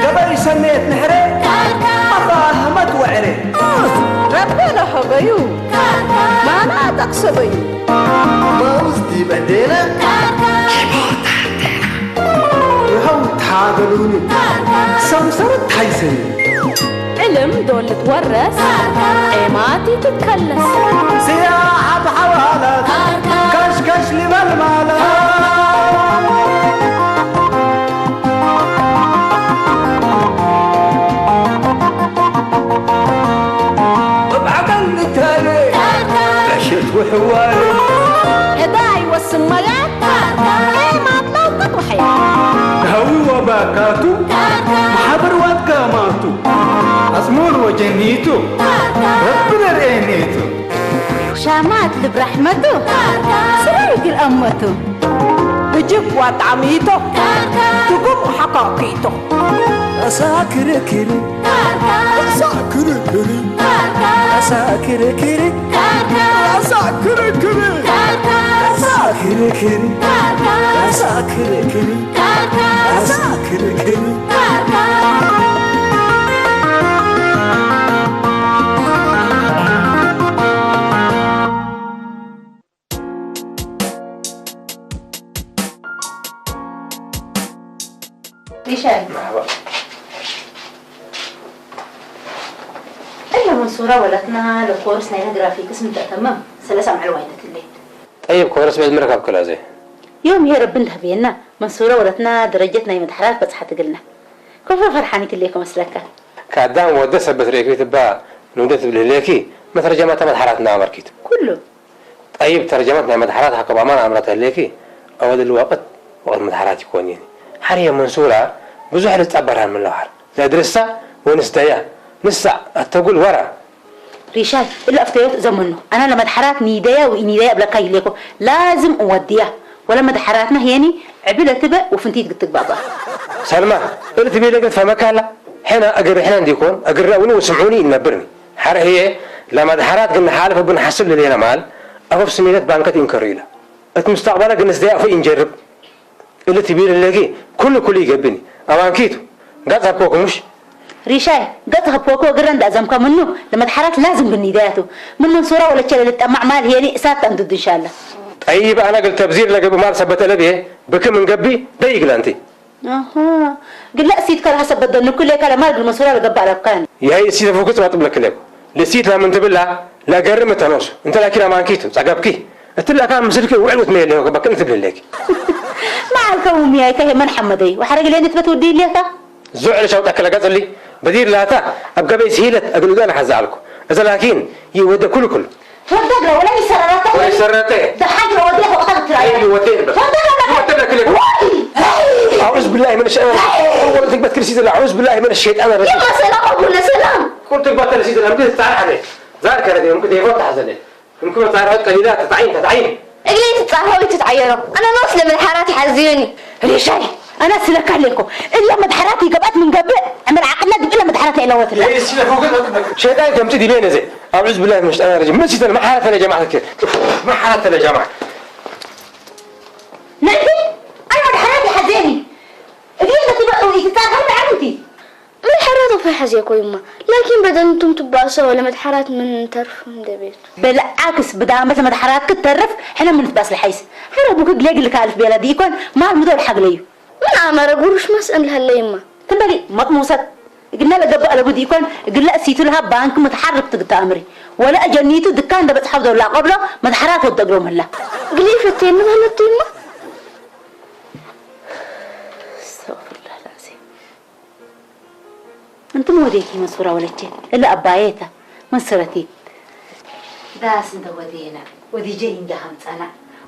ገበይ ሰሜት ንሕረ ኣባ ኣህመድ ወዕረ ረበ ለኸበዩ ማና ጠቕሰበዩ ማውዝ ዲበዴነ ይኸው ታገሉኒ ሰምሰረት ታይሰዩ ዕልም ዶል ትወረስ ዔማት ትከለስ። ስያ ኣብ ሓዋላት ካሽካሽ ሊበል ማለት እብ ዓቐል ንታረ ዕሸት ውሕዋር እታ ኣይወስን መላት ዔማት ለውቅት ወሐያ። ሃዊ ወባካቱ ማሕበር ዋትካ ማቱ ኣጽሙር ወጀኒቱ ረቢ ነርኤኒቱ ሻማት ልብራሕመቱ ስራይ ግርአመቱ ብጅብ ዋጣዕሚቶ ትጉም ሓካኪቶ እሳ ክርክሪ እሳ ክርክሪ እሳ ክርክሪ እሳ ክርክሪ እሳ ክርክሪ እሳ ክርክሪ እሳ ክርክሪ ሪሻይ። መርሓባ። እለ መንሱራ ወላትና ለኮርስ ናይለ ግራፊክስ ምተእተመም ሰለሳ መዓልዋይ ነትለ። ጠይብ ኮርስ ቤት ምረካብ ክላዘ። ዮም ይሄ ረቢ እንተህብየና መንሱራ ወላትና ደረጀት ናይ መድሓራት በጽሓ ትግልና። ኮፈ ፈርሓኒት እለ ከመስለካ። ካዳም ወደ ሰበት ርእኪ ትባ ንውደ ትብል ህሌኪ መተረጀማታ መድሓራትና ኣመርኪት። ኩሉ። ጠይብ ተርጀመት ናይ መድሓራት ሃከብ ኣማን ኣምራ ተህሌኪ፣ ኣወል ልዋቅት ወቅት መድሓራት ይኮን የኒ። ሓር የመን ሱራ ብዙሕ ልጻበራን ምለዋር። ዘድርሳ ወንስ ደያ ንሳ ኣተጉል ወራ። ሪሻይ እለ ኣፍተዮት ዘመኖ ኣና ለመድሓራት ኒደያ ወኢኒደያ እብለካ ይሌኮ ላዝም እወድያ ወለ መድሓራትና ሄኒ ዕብለ ትበ ወፍንቲት ግትግባባ። ሰልማ እለ ትቤለ ግን ፈመካላ ሕና እግር ሕና እንዲኮን እግርና እውን ወስምዑኒ ይነብርኒ። ሓረ ህየ ለመድሓራት ግን ንሓለፈ ብንሓስብ ልሌና ማል ኣፈፍ ስሜነት ባንከት ይንከሩ ኢላ። እቲ ምስተቕባላ ግን ስደይ ኣፈ ይንጀርብ እሊ ትቢል ለጊ ኩሉ ኩሉ ይገብኒ። ኣማንኪቱ ጋጽ ሃብኮኩ ሙሽ? ሪሻይ ገጽ ሃብኮኩ እግረ እንዳእዘምካ ምኑ ለመድሓራት ላዝም ብኒ ዳያቱ። ምን መንሱራ ወለቸ ለልጠማዕ ማል ህየኒ እሳት ተእንድዱ እንሻላ። ጠይብ ኣነ ግል ተብዚር ለገብእ ማል ሰበት ለብየ ብክ ምን ገቢ በይ ይግላ እንቲ። ኣሃ ግለ እሲት ከልሃ ሰበት ደንኩ ሌካ ለማል ግል መንሱራ ለገባ ለካን። ይሀይ እሲት ፉክስ ማጥብ ለክሌኩ። ልእሲት ላምን ትብላ ለገርም ተኖሱ። እንተ ላኪን ኣማንኪቱ ጸገብኪ። እትላካ ምስልኪ ውዕል ውትመ የለዮ በክን ትብል ሌኪ። መዓልከ ውምያይ ከሄ መን ሐመደይ ወሐረግ ሌኒ ትበት ውዲ ሌካ። ዙዕል ሸውጠ ክለ ገጽሊ በዲር ላታ ኣብ ገበይ ስሂለት እግል ኡዳን ሐዛ ኣልኩ። እዘ ላኪን ይወደ ኩሉ ኩሉ። ወደግረ ወላ ይሰራራታ ወይ ሰራተ። ደሓጅ ወደ ወቅታ ብትራይ። ይወደ ይወደ ይወደ። ኣዑዝ ብላሂ ምን ሸ-፣ ወላ ትግበት ክልሲ ዘላ ኣዑዝ ብላሂ ምን ሸይጣን ረጂም። يما سلام أبونا سلام. ቁም ትግባት ክልሲ ዘላ ምክት ጻር ሓደ። ዛር ከረደ ምክት ይፈታ ሐዘለ። ምክት ጻር ቀሊላ ተጣይን ተጣይን። እግለይ ትጻረው ትትዓየሮ። ኣነ ኖስ ለመድሓራት ይሓዝዩኒ። ሪሻይ ኣነ ስለካ ኣለኮ እለ መድሓራት ይገብኣት ምን ገብእ ዕምር ዓቅልና ግብእ ለመድሓራት ለኢለወትላ። ሸይጣን ከምቲ ዲቤ ነዘ ኣዑዝ ብላሂ ምን ሸይጣን ረጂም። ምን ሲተን መሓረተ ለጀማዓ ተኪር። መሓረተ ለጀማዓ። ናይቲ ኣይ መድሓራት ይሓዘኒ። እግለይ ነቲ በኡ ይትጻረው ብዓምቲ። መድሓራት እኮ ይሓዝያ እኮ እዩማ። ላኪን በደንቱም ትባእሰ ወለ መድሓራት ምን እንተርፍ እንደ ቤቱ። በልዓክስ ብዳመት መድሓራት ክትተርፍ ሕነ ምን ትባስ ለሓይስ። ሕነ ቡክ ግሌ ግልካ ኣልፍ ቤላ ዲኢኮን ማል ምዶ ለሓግለዩ። ምን ኣመረ ጉሩሽ ማስ እንልሃለይማ። ትንበሊ መጥሙሰት እግና ለገባእ ለቡ ዲኢኮን እግለ እሲቱ ለሃ ባንክ ምትሓርብ ትግታ ኣምሪ። ወለ ኣጀኒቱ ድካ እንደ በጽሓው ደውላ ቀብሎ መድሓራት ወደ እግሮ ምህላ። ግሌ ፈቴ እንበለቱይማ። ኣስተግፍሩላህ ለዓዚም። እንትን ወዴኪ መንሱራ ወለቼ እለ ኣባዬታ መንስረቲት ዳስ እንደ ወዴና ወዲጀ እንደ ሀምፀና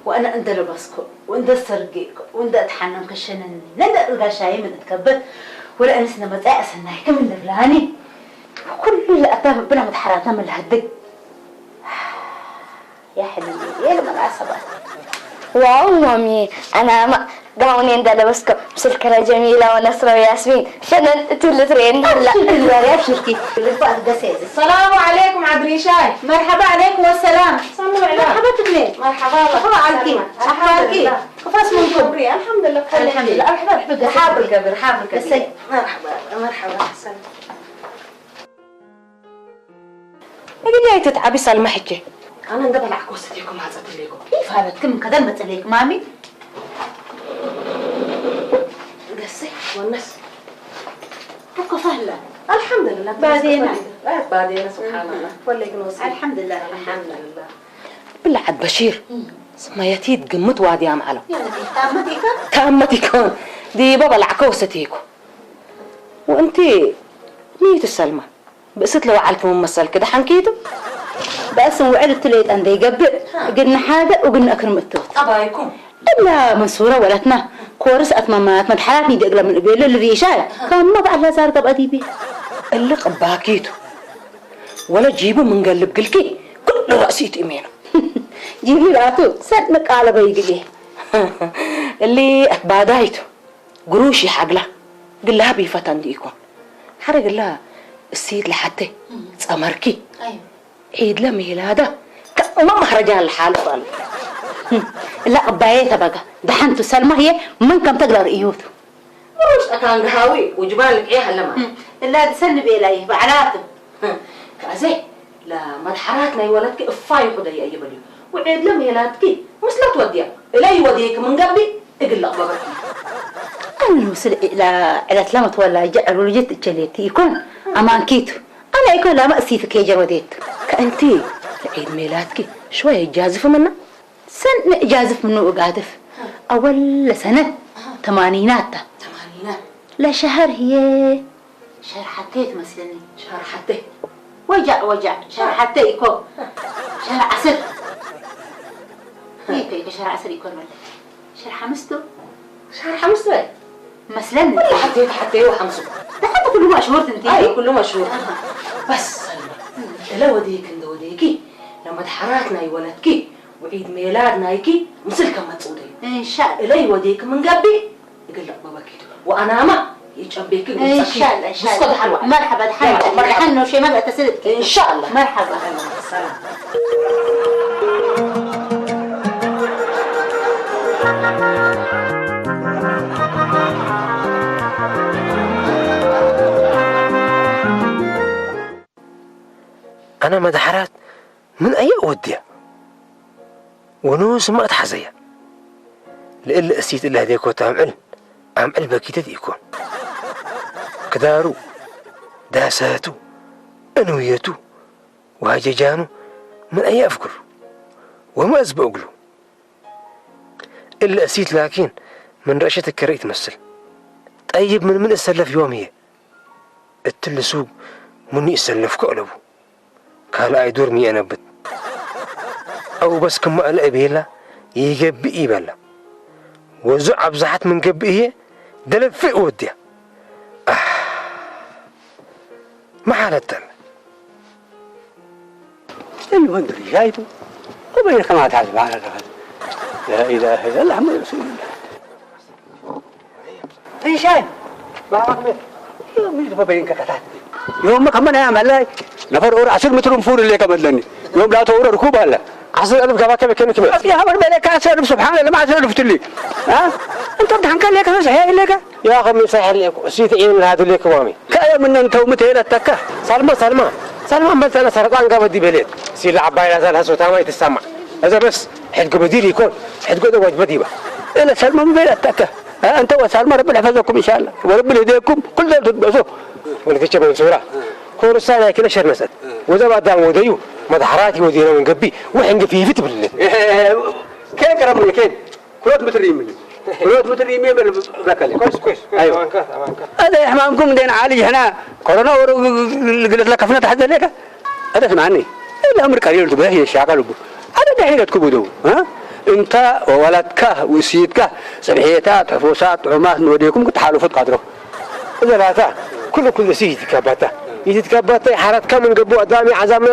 ወእነ እንደ ለበስኮ ወእንደ ሰርጌኮ ወእንደ እትሓነም ከሸነኒ ነንደ እርጋሻዬ ምን እትከበት ወለ እንስ ነመጻይ ኣሰናይ ክምን ልብላኒ ኩሉ ለኣታ ብላ መትሓራታ መልሃድግ ያ ሕልል የለ መላ ሰባት ዋው ማሚ ኣናማ ጋውኔ እንዳለበስኩ ምስል ከረጀሚላ ወነስረ ያስሚን ሸነን እትብል ትርእየኒ ኣላ። ሽልኪ ልባ ደስ ይብል። ሰላሙ ዓለይኩም ዓድሪሻይ። መርሓባ ዓለይኩም ወሰላም። ሰላም ዓለይኩም። መርሓባ ትብሊ። መርሓባ። መርሓባ ዓልኪ። ኣሕባርኪ። ክፋስ ምንኩም። ኣልሓምዱሊላህ። ኣልሓምዱሊላህ። ኣርሕባ ኣርሕባ ደስ ሓብር ይብል። ገብር ሓብር ገብር። እሰይ። መርሓባ መርሓባ። ሰላም። እግሊ ኣይትትዓቢ ሳልማ ሕጂ። ኣነ እንደ በላዕኩ ወሰድኩ ማጸት ኣለይኩ። ይፋለትኩም ከደን መጸለይኩ ማሚ። ደስ ወነስ። ተኮፋላ። ኣልሓምዱሊላህ። ባዴና። ባዴና ስብሓንላህ። ወለይኩም ወሰላም። ኣልሓምዱሊላህ። ኣልሓምዱሊላህ። ብላዓት በሺር። ስማያቲ ትግምት ዋድያ ማዕሎ። ያለ ታመት ይከ? ታመት ይኮን። ዲባ በላዕኮ ወሰትይኮ። ወእንቲ ንይቱ ሰልማ። ብእስት ለወዓልኪ መመሰልኪ ደሓንኪ ይቱ? በእስን ውዕል እትለይጠ እንደይገብእ፣ እግን ንሓደ፣ እግን ንእክርም እትወት። ጠባይኩም። እላ መንሱረ ወለትና፣ ኮርስ ኣትማማት መድሓላት ኒደ እግለ ምን እቤሎ ልሪሻይ፣ ከማ በዓል ላዛር ገብአ ዲቤ። እሊ ቅባኪቱ። ወለ ጂቡ ምን ገልብ ግልኪ፣ ኩሉ ረእሲቱ እሜኑ። ጂቡ ላቱ፣ ሰን ንቃለበ ይግሌ። እሊ ኣትባዳይቱ። ግሩሽ ይሓግላ ግላ ቢፈታ እንዲ ኢኮን ሓረ ግላ እሲት ለሓተ ጸመርኪ ዒድለ ሜላዳ ከእማ ማህረጃን ለሓልፍ ኣለ። እላ ቅባየ ተበጋ ደሓንቱ ሰልማ ህየ መን ከም ተግላ ርእዩቱ። ግሩሽ ጠካን ግሃዊ ውጅባን ልቅዒ ሃለማ እላ ድሰን ቤላ ይህ ባዕላቱ ከኣዘ ለመድሓራት ናይ ወለድኪ እፋ ይኹደየ ይበልዩ ውዒድለ ሜላድኪ ምስለ ትወድያ እለ ይወድየኪ ምንገቢ እግል ኣቕበበኪ። ኣነ ንውስድ ዕለት ለመትወላጀ ዕሩልጅት እቸሌቲ ኢኮን ኣማንኪቱ ኣነ ኢኮን ላመ እሲት ኬጀር ወዴቱ። ከእንቲ ለዒድ ሜላትኪ ሽወይ እጃዝፍ ምና ሰን ንእጃዝፍ ምኑ እጋድፍ ኣወል ለሰነት ተማኒናታ ተማኒና ለሸሀር ህየ ሸር ሓቴ ትመስለኒ። ሸር ሓቴ። ወጃዕ ወጃዕ ሸር ሓቴ ኢኮ ሸር ዓስር ኢኮ ኢኮ ሸር ዓስር ኢኮ ንበል ሸር ሓምስቱ ሸር ሓምስቱ መስለኒ። ሓቴ ሓቴ ወሓምሱ። ደሓን ኩሉ ማሽሁርት እንት ኣይ ኩሉ ማሽሁርት። በስ ሰልማ እለ ወዴክ እንደ ወዴኪ ለመድሓራት ናይ ወለድኪ ውዒድ ሜላድ ናይኪ ምስል ከመጽእ ውደዩ። እንሻላ እለ ይወዴክ ምንገቢ እግል ለቅበበኪ ወኣናማ ይጨቤክ እንሻላ እንሻላ። መርሓባ ደሓን ደሓን ነው ሸማ በእተ ስልጥኪ እንሻላ። መርሓባ ሰላም። ኣነ መድሓራት ምን ኣየ ወድያ ወኑ ስማ ኣትሓዘያ። ልእል እሲት እለ ህዴኮት ኣምዕል ኣምዕል በኪተት ኢኮን። ክዳሩ ዳሰቱ እንውየቱ ዋጀጃኑ ምን ኣየ ኣፍክሩ ወመእዝ በእግሉ። እለ እሲት ላኪን ምን ረእሸት እከረ ይትመስል። ጠይብ ምን ምን እሰለፍ ዮም ህየ። እትሊ ሱግ ምኑ ይሰለፍኩ ኣለቡ። ካልኣይ ዱር ሚኤ ነብት። ኣው በስ ክማ እለ እቤላ ይገብእ ይበላ። ወዙ ኣብዛሓት ምን ገብእ እየ ደለፍእ ወድያ። ኣህ፣ መሓለተን። እሉ መንገድ ሻይቱ። ወበይን ከማት ሓዝ በዓል ኣለኸት። ላ ኢላሃ ኢለላህ ሙሐመድ ረሱሉላህ። ሪሻይ ባባክ ቤት ይህ ምንድን በበይን ከከታት ይኸውም ከመና ያመላይ ነፈር ኦር አስር ምትሩን ፉር ሌከ መለኒ ይኸውም ላቶ ኦር ርኩብ አለ አስር አልፍ ገባ ከበ ከነ ክበ ያ ሀበር በለካ አስር አልፍ ስብሓን ለማ አስር አልፍ ትሊ እንተ ብታንካ ሌከ ሰስ ሄ ሌከ ያ ኸም ሰሕ ሌኩ እሲት ዒን ላቱ ሌክ ዋሚ ከየ ምነን ተውምት ሄለተካ ሳልማ ሳልማ ሳልማ መልተነ ሰርቋን ገበዲ በሌት ሲል ዓባይ ላዛል ሀሶታማ ይትሰማዕ እዘ በስ ሕድጎ በዲር ይኮን ሕድጎ ወጅበት ይባ እለ ሳልማ ምበለተካ أنت وسالم ربنا يحفظكم إن شاء الله وربنا يهديكم كل دول تتبعوا ወልክቸ መንሱራ ኮርሳ ናይ ክለ ሸር መሰት ወዘባ ዳም ወደዩ መድሓራት ወዲና ምን ገቢ ወሕን ገፊፊት ብልል كين كرم كين كلوت متر يمني كلوت متر يمني بل بكلي كويس كويس أيوة أمانكات أمانكات هذا يحمامكم دين عالي هنا كورونا ورو قلت لك كفنا تحت ذلك هذا اسمعني الأمر قليل تبغى يشاغل أنا دحين تكبدو ها أنت وولدك وسيدك صبحيتات حفوسات طعومات نوديكم كنت حالو فوت قادرو إذا لا تا كل كل سي يتكبتا يتكبتا حرات كم من قبو أدامي عزامي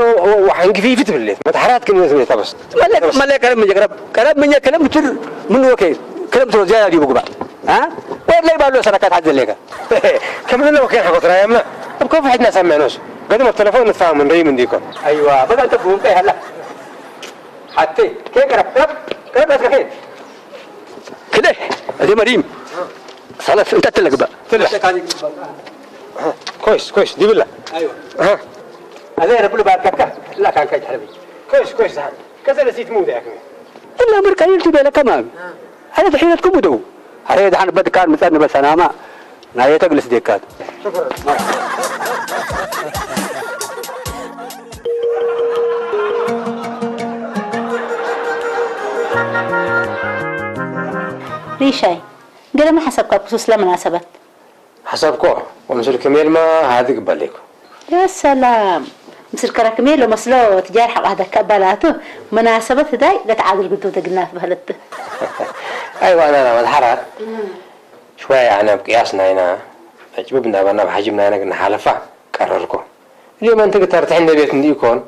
وحنقفي في تبلت ما تحرات كم يزمي تبس ملك ملك كلام من يقرب كلام من يكلم تر من وكيل كلام تر زيادة دي بقبع ها؟ وين لي بالو سركات حد ليك؟ كم من لو كان حقط رايمنا؟ بكون في حدنا سمعنوش. قدم التلفون نتفاهم من ريم نديكم. ايوه، بقى انت فهمت ايه هلا؟ حتى كيف رب رب رب اسكت. كده، هذه مريم. خلاص، انت تلقى بقى. تلقى. كويس، كويس، دي بالله. ايوه. ها. هذا رب له باركك. لا كان كاي حربي. كويس، كويس، ها. كذا نسيت مو ذاك. إلا أمر كاين تبي لك كمان. على تحيلتكم بدو. على يد حن بدكار مثلنا بس أنا ما. نهاية تجلس ديكات. ሪሻይ፣ ገለ ምን ሓሳብካ ብክሱስ ለመናሰበት? ሓሳብኮ፣ ወምስል ክሜልማ ሃድግ በሌኩ። يا سلام! ምስል ከረክሜ ለመስሎ ትጃር ሓቕ ሃደካ ባላቱ መናሰበት ህዳይ ለተዓድል ግዱ ደግናት በህለት። ኣይዋ፣ ኣና መድሓራት ሽዋይ ኣነ ኣብ ቅያስ ናይና ዕጭብብ እንዳበልና ብሓጂም ናይና ግን ሓለፋ ቀረርኮ። እልዮ መን ትግተር ትሕን ቤት እንዲኢኮን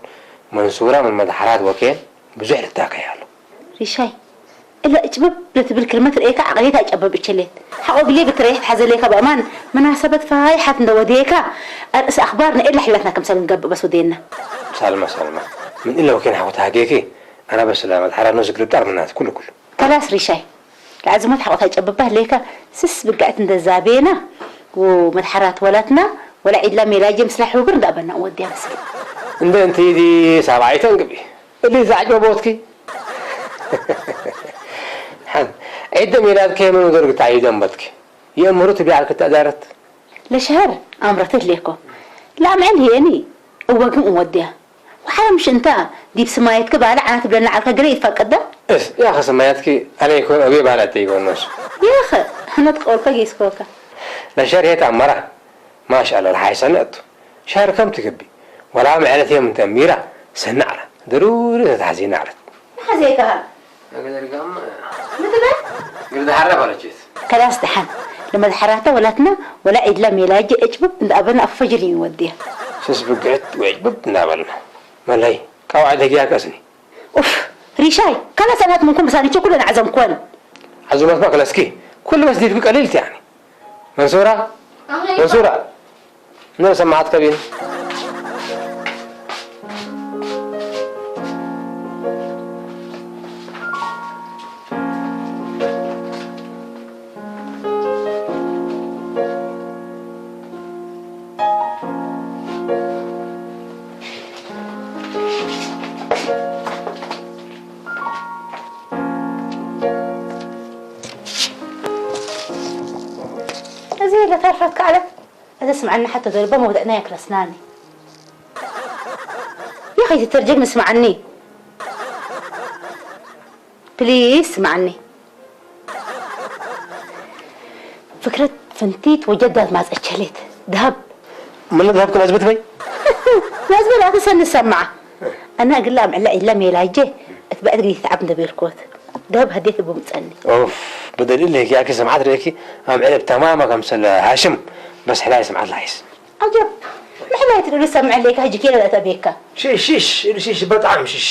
መንሱራ ምን መድሓራት ወኬን ብዙሕ ልታከይ ኣሎ። ሪሻይ፣ እለ እጭብብ ለትብል ክልመት ርኤካ ዓቕሌት ኣይጨበብ እችሌት። ሓቆ ግሌ ብትረይሕ ትሓዘሌካ በእማን መናሰበት ፋይሓት እንደ ወድየካ ኣርእስ ኣኽባር ንኤለ ሕላትና ክምሰል ንገብእ በስ ወደየና። ሳልማ፣ ሳልማ፣ ምን እለ ወኬን ሓቆ ተሃጌኪ፣ ኣና በስ ለመድሓራት ኖ ዝግርብጣር ምናት ኩሉ ኩሉ። ከላስ ሪሻይ፣ ለዓዝሞት ሓቆ ታጨብባ ህሌካ ስስ ብግዕት እንደ ዛቤና ወመድሓራት ወላትና ወላ ዒድላ ሜላጀ ምስላ ሕብር እንዳበና ወድያ መስል። እንደ እንቲዲ ሳብዓይተን ግቢ። እሊ ዛዕጀቦትኪ። ሓን ዒደ ሜላድኪ የመኑ ደርግ ተዓይደ እምበትኪ። የእምሩ ትቢዓል ክተእዳረት። ለሸሀር ኣምረተት ሌኮ። ለኣምዕል ህየኒ እወ ግን እወድያ። ወሓረ ምሽ እንታ ዲብ ስማየትክ ባለ ዓና ትብለና ዓልካ ግረ ይትፋቀዳ? እስ፣ ያኸ ስማያትኪ ኣነ ይኮን ኣቤ ባላት ይኮን ነሱ። ያኸ፣ ህነት ቀወልካ ጌስኮካ። ለሸር ሄት ኣመራ። ማሻአላ፣ ለሓይ ሰነእቱ። ሻር ከም ትግቢ። ወላ መዕለት የም እንተ ሚራ፣ ሰናዕላ። ደሩሪ ተታሕዚና ዓለት። ንሓዘይካሃ? ኣገደርጋማ። ምትበል? ግርዳ ሓራ ባለችት። ከላስ ደሓን። ለመድሓራታ ወላትና ወላ ዒድላ ሜላጀ እጭብብ እንዳኣበና ኣብ ፈጅር ይወድያ። ስስ ብግዕት ወእጭብብ እንዳበልና። መለይ፣ ካብ ዓደ ግያ ቀስኒ። ኡፍ፣ ሪሻይ፣ ከላስ ኣናት ምንኩም ብሳኒቸ ኩለን ዓዘምኮን። ዓዙመት ማክለስኪ፣ ኩሉ በስ ዲብኪ ቀሊልቲ ያኒ። መንሱራ፣ መንሱራ። ንርኢ ሰማዓት ከቢን። እዚ ለተርፈት ከዓለት። እዚ ስምዓኒ ሓቶ ዘልቦ መውድዕና የክለስናኒ። يا أخي تترجم اسمعني. بليز اسمعني. فكرة فنتيت وجدت ما تأكلت. ذهب. من الذهب كنا أثبت بي؟ لازم لا تسألني السماعة. ኣነ እግላ ኣብ ዕላ ኢላ ሜላጀ እት ብዕድ ግዜ ተዓብ እንደ ቤልኮት ደብ ሃዴት እቡ ምጸኒ። ኦፍ፣ በደል ኢለ ኪ ኣኪ ሰምዓት ርኤኪ ኣብ ዕለብ ተማማ ከምሰለ ሃሽም በስ ሕላይ ሰምዓት ላይስ። عجب. ምሕላይ ትደሉ ሰምዐለይ ካጂ ኬለ ለተቤካ። ሽሽ ሽሽ ኢሉ ሽሽ በጣም ሽሽ።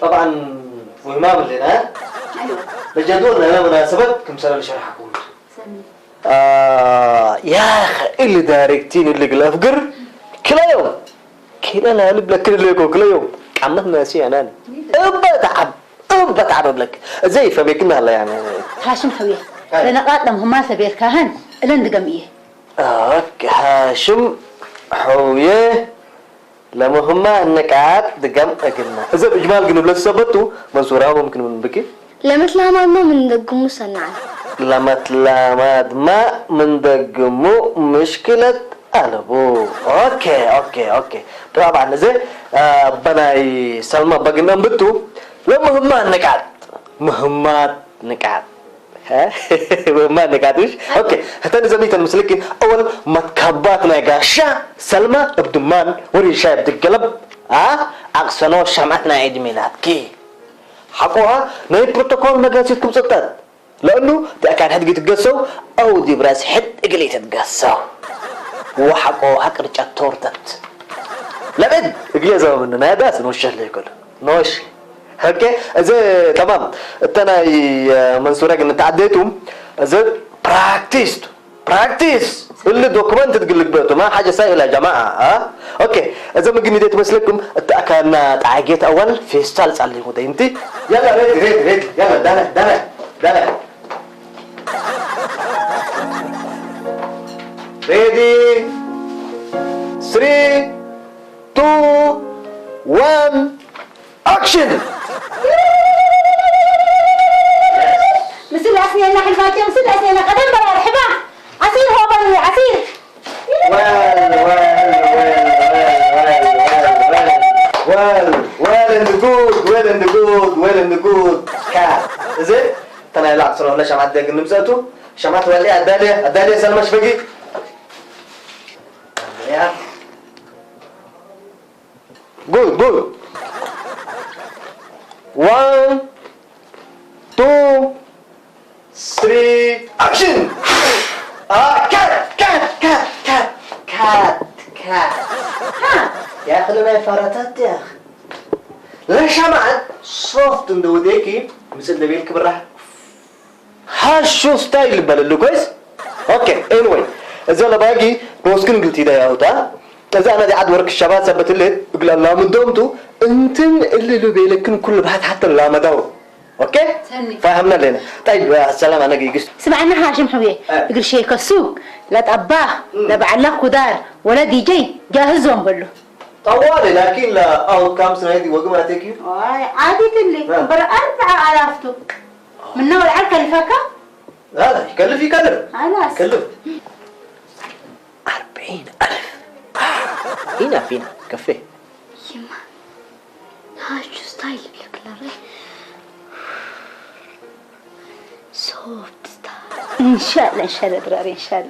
طبعا وهمام اللي انا لجدولنا لا مناسبة كم سنة اللي شرحكم. آه يا أخي، اللي داركتين اللي قلافقر كلا يوم. كلا لا لبلا كل ليكو كلا يوم. عمت ناسي أنا. أبا تعب، أبا تعب لك. زي فبيكنا الله يعني. هاشم حويه. هاي. لنا قاتلم هما سبيل كاهن، إلين دقم إيه. آه، هاشم حويه. ለምህማ ንቃት ድገም እግልና። እዚ እጅማል ግን ብለ ሰበቱ መንሱራ ሙምክን ምን ብኪ? ለመትላማድማ ምን ደግሙ ሰናዕን። ለመትላማድማ ምን ደግሙ ምሽክለት ኣለቡ። ኦኬ፣ ኦኬ፣ ኦኬ። ጠብዓን እዚ፣ አ፣ በናይ ሰልማ በግና እምብቱ ለምህማ ንቃት። ምህማት ንቃት። ها؟ ما نقاطش؟ اوكي، هتاني زميت المسلكي اول ما تكباتنا يا قاشا سلمى بدمان وريشا بدقلب. ها؟ اقصنو شمعتنا عيد ميلادكي. حقوها ناي بروتوكول ما قاسيتكم سلطات. لانه دي اكاد حد قيت قصو او دي براس حد اقليت قصو. وحقوها قرشة تورتت. لبد እግሌ ዘበምኒ ናይ ዳስ ኖሸ ለይኮል ኖሽ ኦኬ። እዚ ተማም እተ ናይ መንሱራ ግን ተዓደቱ። እዚ ፕራክቲስ ፕራክቲስ እሊ ዶክመንት ትግልግበቱ ማ ሓጀ ሳይ ኢላ ጀማዓ። ኦኬ። እዚ ምግኒ ትመስለኩም እተ ኣካና ጣጌት ኣዋል ፌስታል ጻሊ ሙደይ እንቲ። ያላ ሬዲ ሬዲ ሬዲ ያላ ዳላ ዳላ ዳላ ሬዲ ስሪ ቱ ዋን ኣክሽን። ምስል ኣስኒኤና ሕልማቸው ምስል ኣስኒኤና ቀደም በራር ሕባ ዓሲር ሆበኒ ዓሲር Well, well, well, well, well, well, well, well, well, well and good, well and good, well and good. Cut. Is it? ተናይ ላዕ ስለ ሆነ ሸማት ደግ ንምጸቱ ሸማት ወልያ ኣዳልያ ኣዳልያ ሰልመሽ በጊ ያ Good, good. One, two, three, action! Ah, cut, cut, cut, cut, cut, cut. ها، يا أخي ما فرطت يا أخي. لا شمعت صوت ندوديكي مثل دبيل كبرها. ሃሹ ስታይል ልበለሉ ኮይስ ኦኬ ኤኒወይ እዘ ለባጊ ሮስክን ግልቲ ዳያውታ እዛ ነዚ ዓድ ወርክ ሸባት ሰበት ልት እግላ ላምዶምቱ እንትን እልሉ ቤለክን ኩሉ ብሃት ሓተ ላመዳው ኦኬ ሰኒ ፋህምና ለና طيب السلام انا جيجس ስምዓና ሃሽም ሕውየ እ። እግል ሸከሱ ለጠባኽ ለበዓላ ኩዳር ወለ ዲጀይ ጃህዞም በሉ طوالي لكن لا اوت كامس نايدي وقما تيكيو ዓዲትሊ እምበር ኣርብዓ ኣላፍቱ ምነው ልዓል ከሊፈካ لا لا يكلف يكلف ኣላስ يكلف أربعين ألف هنا فينا كفيه ይማ ሃሹ ስታይል ይብለክለሪ ሶፍት ስታይል እንሻላ እንሻላ ድራሪ እንሻላ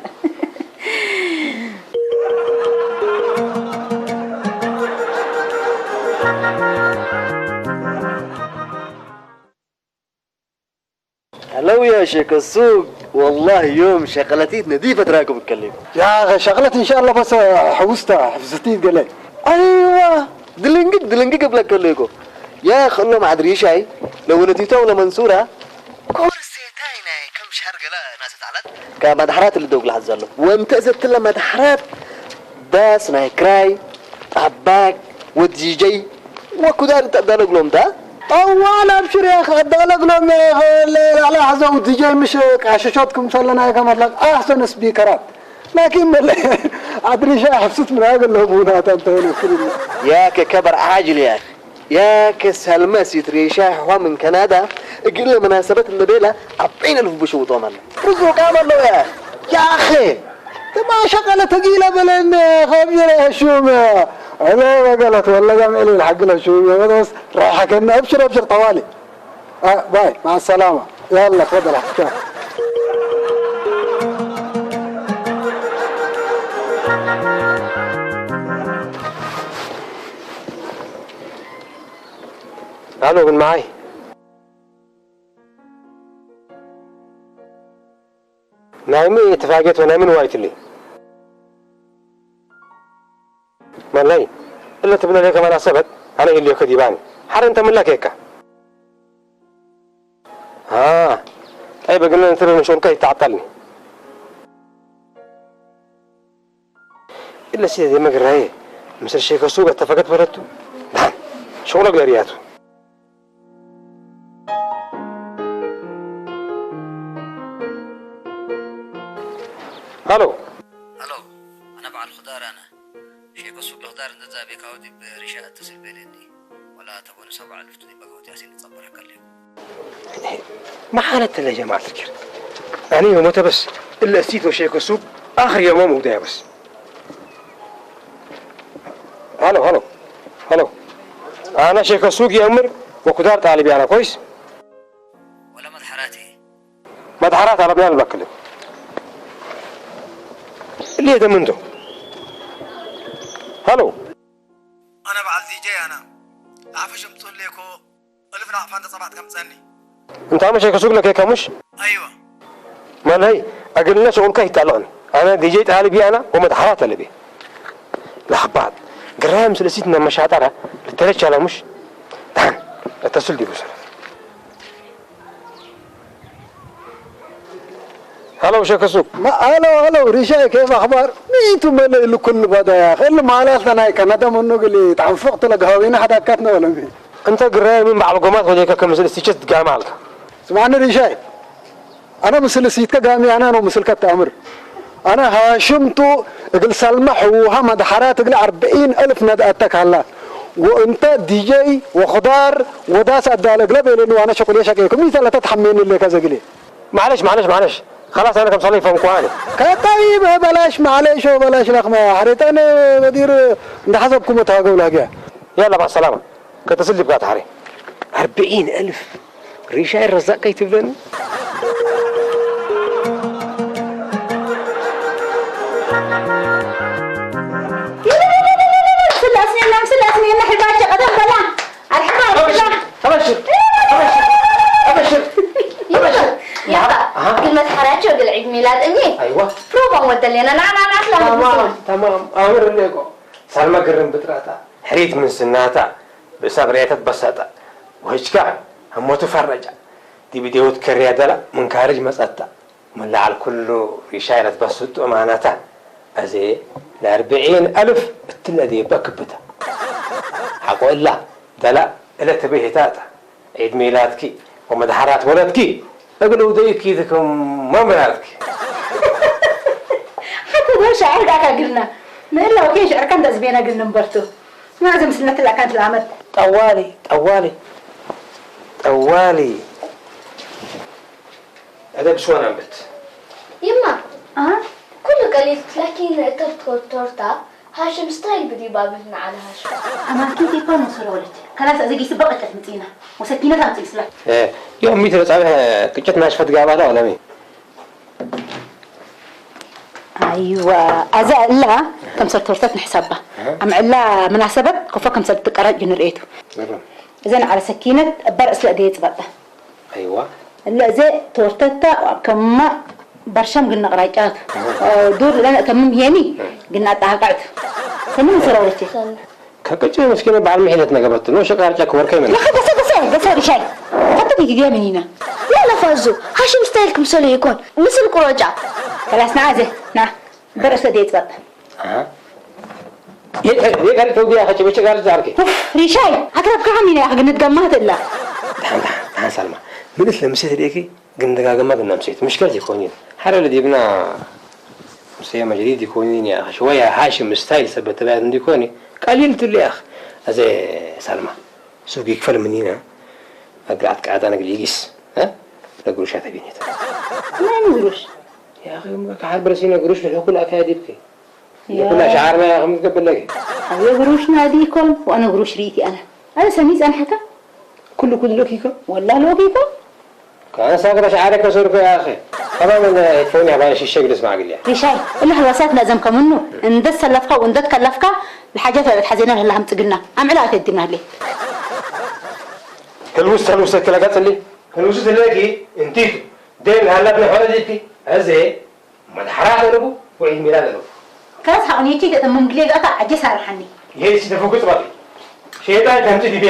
هلو يا شيخ السوق والله يوم شغلتي نظيفة تراكب الكلب يا أخي شغلت إن شاء الله بس حوستها حفظتي قلي أيوة دلنقق دلنقق بلا كليكو يا خلو ما عاد ريشاي لو نتيتو لمنصورة كورسيتاي ناي كم شهر قلا ناس تعلت كما دحرات اللي دوق لحظة له وانت زدت لما دحرات داس ناي كراي طباك ودي جي وكدار تقدر قلوم ده طوال ابشر يا اخي قد قلوم يا اخي على حزو دي جي مش قاششوتكم صلنا كما لك احسن سبيكرات لكن أدري شيء حفظت من هذا اللي هو بونات أنت هنا كل يا ككبر عاجل يا أخي يا كسلمى سيتري شاي هو من كندا قل مناسبة اللي بيلا أبين ألف بشو طومنا رزو كامل له يا أخي يا أخي ما شغلة ثقيلة بلن خبير شو ما أنا ما قالت والله قام إلي الحق له شو بس رايحة كنا أبشر أبشر طوالي آه باي مع السلامة يلا تفضل احكي الو من معي نايمي اتفاقيت ونايمين وايتلي مالي الا تبنى لك مناسبة انا اللي كديباني حر انت من لك هيك ها طيب قلنا انت من شغلك تعطلني الا سيدي ما قرايه مثل شيخ السوق اتفقت بلدته نعم شغلك لرياته الو الو انا بعد الخضار انا شيخ السوق الخضار انت زابي كاودي بريشه اتصل بيني ولا تبون سبع الف تدي بقوتي اسين تصبر كلم ما حالت يا جماعة الخير أنا يوم بس إلا أسيت وشيك السوق آخر يوم مو بس هلو هلو هلو أنا شيك السوق يا أمر وكدار طالبي أنا كويس ولا مدحراتي مدحرات على بنان البكلة اللي يتمنتو هلو ኣነ በዓል ዲጀይ ኣና ንዓፈሽ ምፅኡ ለይኮ እልፍ ንዓፋ እንተ ፀባዕት ከምፀኒ انت عم شيك سوق لك يا كمش ኣይወ ما لهي اقل الناس اقول كاي تعلقني انا دي جي تعالي بي انا وما تحرات اللي بي لحبات ግራይ ምስልሲት እናመሻጠረ ልተለቻለ ሙሽ። ደሓን እተስል ዲቡ ሰረት። هلو شكسوك. ما هلو هلو ريشاي، كيف أخبار؟ ميتو ملي لكل بدايا خل مالات لنا كندا منو قلي تنفق تلقى هوينا حدا كاتنا ولا مين؟ أنت قراي من بعض قومات وليك كم زل استيشت قامالك. سمعني ريشاي، أنا مسلسيتك قامي أنا نو مسلك التأمر. أنا هاشمتو، እግል ሳልማ ሕውሃ መድሓራት እግል ኣርብዒን ኣልፍ ነድኣተክ ሃላ። ወእንተ ዲጀይ ወኽዳር ወዳስ ኣዳለ እግለ ቤለኒ ዋነ ሸቁል የሸቀየኩም ኢተለተ ተሐሜኒ ሌከ ዘግሌ። معلش معلش معلش. خلاص أنا كم صلي فهم كواني. ከጠይብ በላሽ ማዕለሽ ወበላሽ ለኽመ ሓሬጣን በዲር እንዳሓሰብኩም ተሃገው ላጊያ። يلا مع السلامة. ከተስል ዲብካ ተሓሬ። ኣርብዒን ኣልፍ ሪሻይ ረዛቅ ከይትብለኒ። ስላስኔና ስላስኔና ሕባቸ ቀደም በላ ኣርሕባ ኣርሕባ። أبشر أبشر أبشر أبشر. يلا يلا. قلنا تحراتشو قل عيد ميلاد أمي. أيوة. روبا ودلينا لا لا لا لا. تمام تمام. أمر ليكو. ሳልማ ግርም ብጥራታ፣ ሕሪት ምን ስናታ፣ ብእሳብ ርያታት በሳጣ፣ ወህጅካ፣ ህሞቱ ፈረጃ፣ ዲብ ዴውት ከርያ ደላ፣ ምን ካርጅ መጸታ፣ ምን ለዓል ኩሉ ሪሻይ ለትበስጡ እማናታ፣ አዜ ለአርብዒን አልፍ እትለ ዴበ ክብታ። ሐቆ እላ፣ ደላ፣ እለ ትቤ ሄታታ። ዒድ ሚላድኪ ወመድሓራት ወለድኪ እግል ውደይኪ ትክም መምራትኪ። ሓተ ዶ ሻዕር ዳካ ግልና ንእላው ከይ ሽዕርከ እንደ ዝቤነ ግን ንንበርቱ። ስማዕ ዘምስልነት ላካን ትላመድ። ጠዋሊ ጠዋሊ ጠዋሊ። أنا بسوان عمت. يما، اه؟ كل قليل تلاقين ترت ورتا هاشم ستايل بدي بابلنا على هاشم. أمان كيف يكون مصر ولد؟ خلاص أزيك يسبق قطة متينة وسكينة تمتين سلاح. إيه، يوم ميت رتابه قطة ناشفة قابلة ولا مين؟ أيوة، أزا إلا كم صرت ورتات نحسبها. أم علا مناسبة كفا كم صرت قرأت جنر إيتو. إذن على سكينة برأس لأديت بطة. أيوة. እለ እዜ ቶርተታ ከማ በርሸም ግን ነቕራጫቱ ዱር ለነ ተምም ሄኒ ግን ኣጣሃቃዕቱ ሰምን ሰራውለቲ ከቀጭ መስኪነ በዓል ምሒለት ነገበትኖ ሸቃርጫ ክወርከ ይመን። ለኸ ገሰ ገሰ ገሰ ሪሻይ ፈተት ይግያ ምኒና። لا لا فازو هاشم ستايل ክምሰሉ ይኮን ምስል ቁሮጫ። ከላስ ና ኣዘ ና በርሰ ዴት በጣ. የቀሪ ተውዲያ ከጭ በጭ ጋር ዛርኪ. ኡፍ ሪሻይ ኣትረብካ ሚና ያኽ ግን ትገማት እላ. ደሓን ደሓን ደሓን ሳልማ ምልስ ለምሴት ደቂ ግን ደጋገማ ግን ነምሴት ምሽከል ይኮኒ. ሓረ ለዲብና ምሰያ መጀዲድ ይኮኒ ያ ሸወያ ሃሽም ስታይል ሰበት ተባያት እንዲኮኒ ቀሊል ትሉ ያኽ. ኣዘ ሳልማ ሱግ ይክፈል ምኒና ኣግራት ቃታ ነግል ይጊስ ነግሩሻ ተቢኔት. ናይ ንግሩሽ ያኺ እሞ ከሓር በርሲ ነግሩሽ ልሕኩል ኣካያ ዲብኪ. يا. يقول لها شعرنا يا أخي متقبل لك. أبي قروشنا ديكون وأنا قروش ريتي أنا. أنا سميز أنا حكا. كل كل لك يكون. والله لو بيكون. كان ساقط شعرك وصورك يا أخي. طبعا من يكفوني هبان شي الشقل اسمع قل لي. رشاي، إلا هو ساكنا زم كمنو. إن دس سلفك وإن دت كلفك. الحاجات اللي حزينة اللي هم تقلنا. أم علاقة الدين أهلي. هل وست هل وست كلا قتل لي؟ هل وست لك أنتي؟ دين هلا بنحول ديكي. أزي. መድሓራት ኣለቡ ውዒድ ሚላድ ኣለቡ። ከላስ ሓቕኔኪ ገጠም መምግሌ ጋታ ዓጀስ ኣርሓኒ። ይሄ ሲተፈኩ ጽባቂ ሸይጣን ከምቲ ዲቤ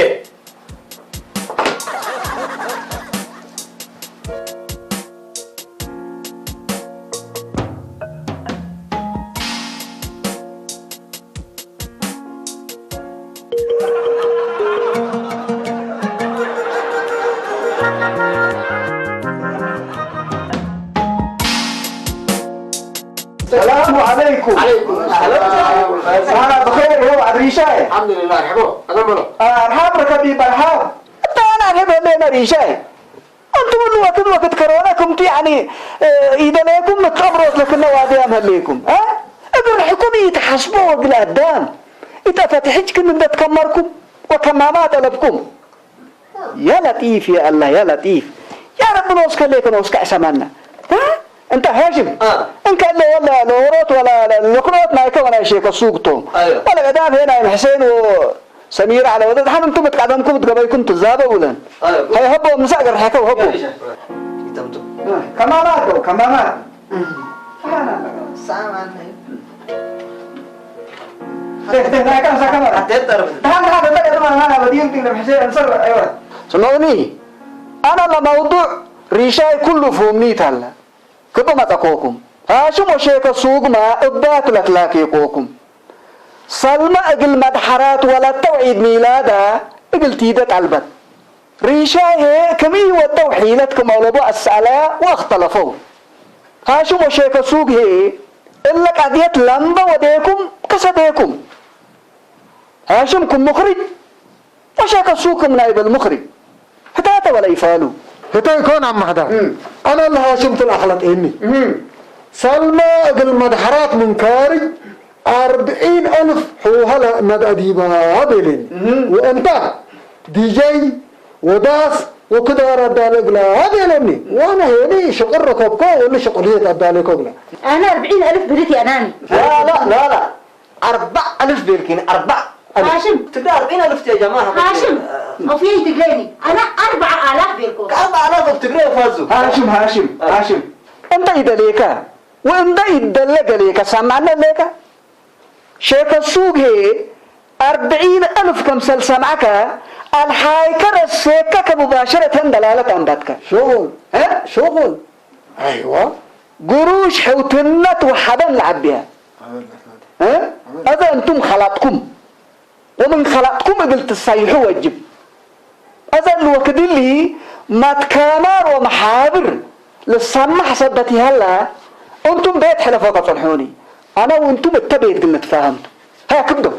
السلام عليكم. عليكم السلام. أنا بخير، هو عبد الرشاي. الحمد لله، رحبو. أنا ملو. آه، أرحاب ركبي برحاب. أنت أنا أرحب هلينا رشاي. أنتم الوقت وقت كورونا كنت يعني، آه، إذا لكم متقبروا لكنا وادي أم هليكم. ها؟ أقول حكم يتحسبوا وقل أدام. إذا فتحتكم من بتكمركم وكمامات ألبكم. يا لطيف يا الله يا لطيف. يا رب نوسك ليك نوسك عسمانا. ها؟ أنت هاشم. آه. إن كان له ولا لوروت ولا لوكروت ما يكون أي شيء كسوقتهم. أيوة. ولا قدام هنا يا حسين وسمير على ودد حن أنتم بتقدمكم بتقبلكم تزابوا ولن. أيوة. هاي هبوا مساقر حكوا هبوا. يا رجال. يتمتوا. آه. كمامات هو، كمامات. سامان. ደህ፣ ደህ፣ ናይካ ምሳካ ማለት። ኣትጠርፍ። ደሃን፣ ደሃን፣ ደሃን፣ ደሃን፣ ደሃን፣ ደሃን፣ ደሃን፣ ደሃን፣ ደሃን፣ ስምዑኒ፣ ኣነ ለመውዱዕ ሪሻይ ኩሉ ፍሁምኒ ይታለ። ክብ መጸኮኩም። ሃሽም ወሼከ ሱግማ እባ ክለትላኬኮኩም። ሰልመ እግል መድሐራት ወለተ ወዒድ ሚላዳ እግል ቲደ ጠልበት። ሪሻይ ሄ ክምኢ ወደው ሒለት ክም ኦለቦ አሰአለያ ወእክተለፈው። ሃሽም ወሼከ ሱግ ሄ እለ ቀድየት ለምበ ወዴኩም ከሰዴኩም። ሃሽም ክም ሙኽሪጅ ወሸከ ሱክም ናይበል ሙኽሪ። ህታተ ወለ ይፋሉ። ህተ ይኮን ኣማሕዳር። እም። ኣነ ለሃሽም ትል ኣኽለጤኒ። እም። ሰልመ እግል መድሐራት ምን ካርጅ ኣርብዒን ኣልፍ ሕውሃለ መድአ ዲባ ቤሌኒ። እም። ወእንታ ዲጀይ ወዳስ ወክዳር ኣዳለ እግላ ቤለኒ። ዋና ሄኒ ሽቅር ረከብኮ ወኒ ሽቅልየት ኣዳለ ኮግላ። ኣነ ኣርብዒን ኣልፍ ብልት የናኒ። ላላ፣ ላላ። أربع ألف بيركين، أربع ألف. هاشم. تقدر أربعين ألف يا جماعة. هاشم. أوفيني تقريني. أنا أربعة آلاف بيركو. أربعة آلاف تقري فازو. هاشم، هاشم، آه. هاشم. أنت إذا ليك، وأنت إذا لك ليك، سمعنا ليك. شيخ السوق هي أربعين ألف كم سل سمعك، الحايكر السيكك مباشرة دلالة أنبتك. شغل. ها؟ شغل. أيوة. قروش حوتنة وحبن العبية. ها؟ هذا أنتم خلطكم. ومن خلطكم قلت الصيح وجب. هذا الوقت اللي ما تكامر ومحابر للسمح سبت هلا. أنتم بيت حلفة تصلحوني. أنا وأنتم التبيت قلنا تفاهمت. هيا كبدوا.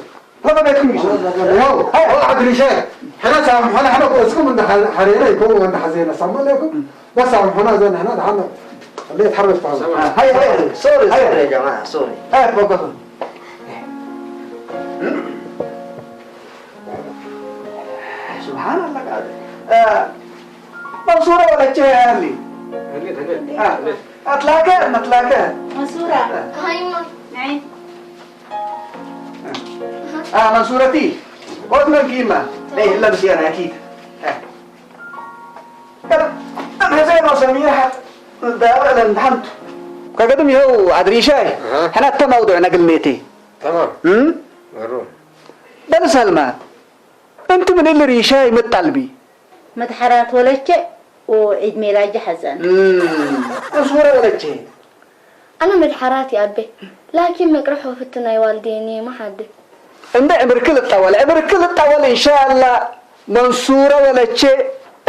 هذا بيتكم يسوي. واو، واو، عدل شيء. حنا سامحونا، حنا بأسكم إن حرينا يكون وإن حزينا. سامحونا لكم. بس سامحونا زين، حنا دعنا. اللي يتحرك فاهم. هيا، هيا. سوري، هيا. سوري يا جماعة، سوري. هيا، توقفوا. سبحان الله قاعد. آه، منصورة ولا تشيهلي؟ هلي، هلي. آه، أتلاقى، نتلاقى. منصورة. آه. هاي ما. نعيم. آه، منصورتي. قلت من كيما. إيه، إلا بس أنا أكيد. آه. أنا، أنا زي ما سميها. ده أنا دهنت. كقدم يهو أدريشاي. أها. أنا تموضع نقل نيتي. تمام. هم؟ مرو. بل سلمى. أنت من اللي ريشاي متطلبي؟ مدحرات ولك وعيد ميلاد حسن. هم. أصورة ولك. أنا مدحرات يا أبي، لكن مقرح وفتنا يوالديني ما حد. عند عمر كل الطول، عمر كل الطول إن شاء الله. منصورة ولك.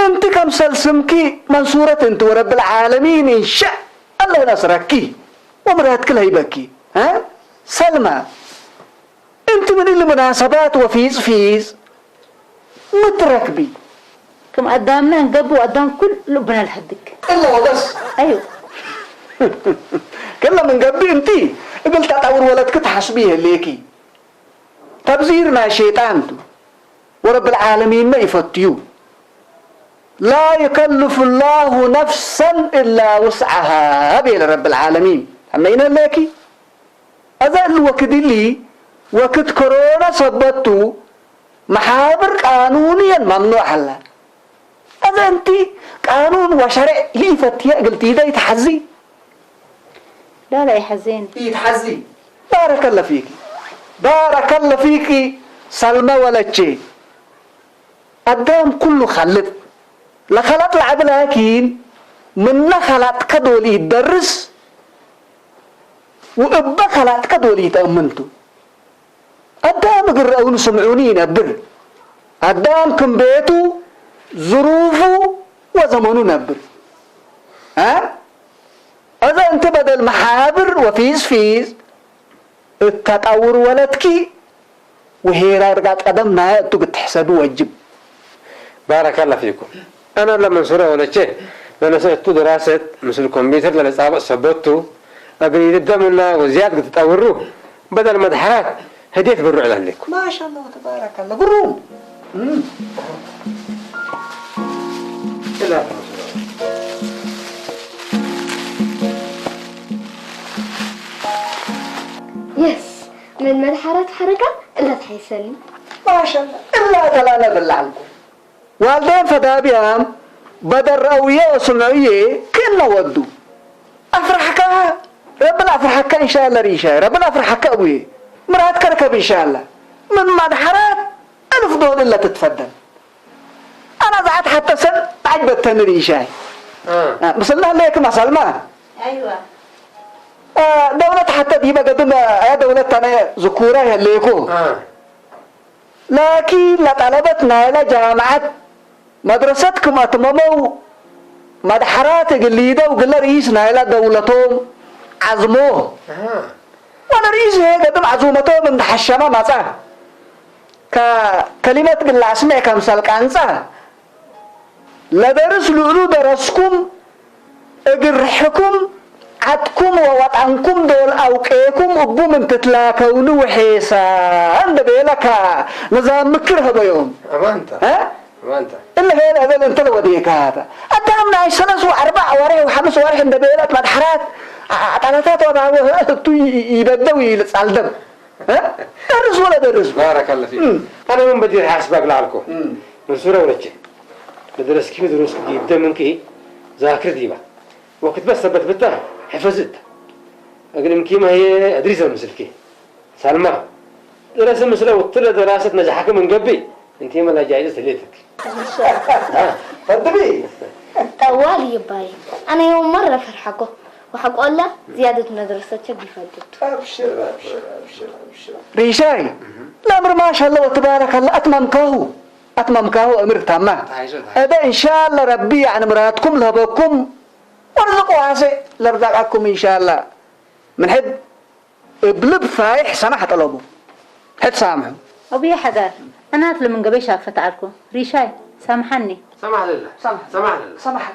أنت كم سلسمكي منصورة أنت ورب العالمين إن شاء الله نصرك. ومرات كل هيبكي. ها؟ سلمى. أنت من المناسبات وفيز فيز. متركبي. كم أدامنا نقبو أدام كل لبنا الحدك. إلا وبس. أيوه. كلا من قبل أنت. قلت أطور ولدك تحسبيه ليكي. تبذير ما شيطان تو. ورب العالمين ما يفتيو. لا يكلف الله نفسا إلا وسعها. هذه رب العالمين. أما إن ليكي. أذا الوقت اللي وقت كورونا سبتو محابر قانونيا ممنوع هلا. أذا أنت قانون وشرع لي فتيا قلتي ده يتحزي. لا، لا، يحزين. يتحزي. بارك الله فيك. بارك الله فيك. سلمى ولا شيء. ኣዳም ኩሉ ኻልጥ፣ ለኸለጥ ለዐቢ ላኪን፣ ምነ ኸላጥከ ዶል ኢትደርስ፣ ወእበ ኸላጥከ ዶል ኢተአምንቱ። ኣዳም እግል ረአውን ስምዑኒ ይነብር። ኣዳም ክም ቤቱ፣ ዝሩፉ ወዘመኑ ነብር። አ? እዘ እንቲ በደል መሓብር ወፊዝ ፊዝ፣ እት ተጠውር ወለድኪ ወሄራይ ርጋጥ ቀደም ናየ እቱ ክትሕሰዱ ወጅብ። ባረከላ ፊኩም። አነ ለመንሱረ ወለቼ ለነሰእቱ ድራሰት ምስል ኮምፒውተር ለለጻብጥ ሰበቱ እግል ይድደምና ወዝያድ ክትጠውሩ በደል መድሐራት ህዴት ብሩዕ ለህሌኩም። ማሻአላህ ተባረከላ ግሩም። እም። የስ፣ ምን መድሐራት ሐረቃ እላ ተሐይሰኒ። ማሻአላህ፣ እላ ተላለ ብላልኩ። ዋልዴን ፈዳብያም በደር ረአውየ ወስምዑየ ክእነ ወዱ። አፍራሕካ፣ ረብን አፍራሕካ ኢንሻአላህ ሪሻይ፣ ረብን አፍራሕካ አቡየ። مرات كركب إن شاء الله. من مدحرات ألف دول إلا تتفضل. أنا زعت حتى سن تعجبت تنري شاي. اه آه، مثلنا ليك مثل ما. ايوه آه، دولة حتى دي بقدم، آه، يا دولة أنا ذكورة يا ليكو. اه لكن لا طلبت نايلة جامعة مدرستكم أتمموا مدحرات قليدة وقل رئيس نايلة دولتهم عزموه. اه وانا رئيس هيك قدم عزومتهم من حشمة مصا. ككلمة قل أسمع كمثال قانصا. ለደርስ ልዕሉ ደረስኩም እግር ርሕኩም ዓጥኩም ወወጣንኩም ዶል ኣውቄኩም እቡ ምን ትትላከውኒ ውሒሳ እንደ ቤለካ ነዛ ምክር ህበዮም ኣማንታ እ? ኣማንታ እለ ሄል እበል እንተ ለወዴካታ ኣዳም ናይ ሰለስ ወኣርባዕ ወርሒ ወሓምስ ወርሒ እንደ ቤለት መድሓራት ኣጣላታት ወባወ እቱ ይበደው ይልጻልደም እ? ደርስ ወለ ደርስ ባረከ ለ ፊክ ኣነ ምን በዲር ሓስባግ ለዓልኮ ንሱረ ወረቼ ለደረስኪ ድሩስ ዲብደ ምንኪ ዛክር ዲባ ወክት በስ ሰበት ብታ ሕፈዝት እግል ምኪማ ህየ ኣድሪሰ ምስልኪ ሳልማ ደረስ ምስለ ውትለ ደራሰት ነጃሕክ ምን ገቢ እንቲ መላ ጃይዘት ህሌትክ ፈድቢ ጠዋል ይባይ ኣነ የው መረ ፈርሐኮ ወሐቆላ ዝያደት መድረሰቸ ቢፈድድ ኣብሽር ኣብሽር ኣብሽር ኣብሽር ሪሻይ ለምር ማሻለ ወትባረከላ ኣትማምካሁ ኣትማምካሁ እምር ታማ እደ እንሻላ ረቢ ያዕኒ ምራትኩም ለህበኩም ወርዝቅ ዋሴ ለርዛቃኩም እንሻላ ምን ሕድ እብ ልብ ፋይሕ ሰማሕ ጠለቡ ሕድ ሳምሑ أبويا حجر أنا أطلب من قبل شافة تعرفه ريشاي سامحني ሰማሕ ለላ ሰማሕ ለላ ሰማሕ